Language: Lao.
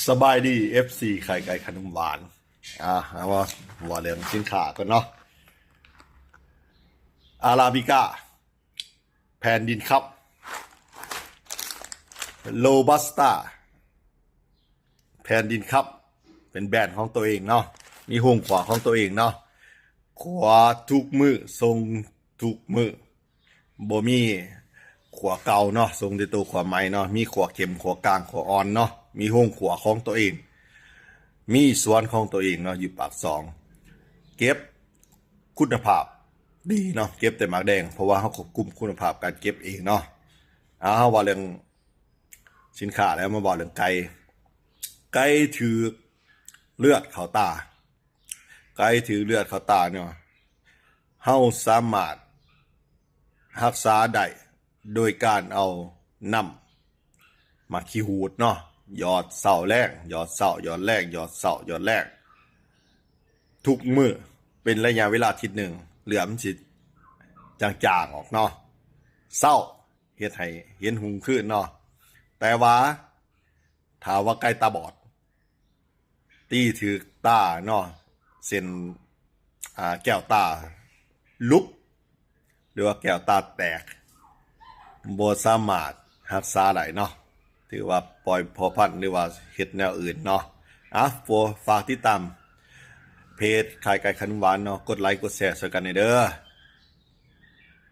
ສະບາຍດີ ເອັຟຊີ ໄຂ່ໄກ່ຂະໜົມຫວານ. ອ່າ ເຮົາມາເວົ້າເລື່ອງສິນຄ້າກ່ອນເນາະ. ອາຣາບິກາ ແຜ່ນດິນຄຳ, ໂຣບັສຕາ ແຜ່ນດິນຄຳ ເປັນແບຣນຂອງໂຕເອງເນາະ, ມີໂຮງຂົ້ວຂອງໂຕເອງເນາະ, ຂົ້ວທຸກມື້ ສົ່ງທຸກມື້, ບໍ່ມີຂົ້ວເກົ່າເນາະ, ສົ່ງແຕ່ໂຕຂົ້ວໃໝ່ເນາະ, ມີຂົ້ວເຂັ້ມ ຂົ້ວກາງ ຂົ້ວອ່ອນເນາະ, ມີໂຮງຂົ້ວຂອງໂຕເອງ, ມີສວນຂອງໂຕເອງເນາະ ຢູ່ປາກຊ່ອງ, ເກັບຄຸນນະພາບດີເນາະ, ເກັບແຕ່ໝາກແດງ ເພາະວ່າເຮົາຄວບຄຸມຄຸນນະພາບການເກັບເອງເນາະ. ເອົາ ເຮົາເວົ້າເລື່ອງ ສິນຄ້າແລ້ວ ມາເວົ້າເລື່ອງໄກ່. ໄກ່ຖືກເລືອດເຂົ້າຕາ, ໄກ່ຖືກເລືອດເຂົ້າຕາເນາະ, ເຮົາສາມາດຮັກສາໄດ້ໂດຍການເອົານ້ຳໝາກຂີ້ຫູດເນາະ, ຫຍອດເຊົ້າແລງ ຫຍອດເຊົ້າ ຫຍອດແລງ ຫຍອດເຊົ້າ ຫຍອດແລງ ທຸກມື້ ເປັນໄລຍະເວລາທິດໜຶ່ງ, ເລືອດມັນຊິຈາງໆອອກເນາະ. ເຊົ້າ ເຮັດໃຫ້ເຫັນຮຸ່ງຄືນເນາະ. ແຕ່ວ່າຖ້າວ່າໄກ່ຕາບອດ ຕີຖືກຕາເນາະ, ເຊັ່ນ ອ່າ ແກ້ວຕາຫຼຸບ ຫຼືວ່າແກ້ວຕາແຕກ, ບໍ່ສາມາດຮັກສາໄດ້ເນາະ, ຖືວ່າປ່ອຍເພາະພັນ ຫຼືວ່າເຮັດແນວອື່ນເນາະ. ອ່ະ ໂປ ຝາກຕິດຕາມເພຈໄຂ່ໄກ່ຂະໜົມຫວານເນາະ, ກົດໄລກົດແຊຊ່ວຍກັນແດ່ເດີ.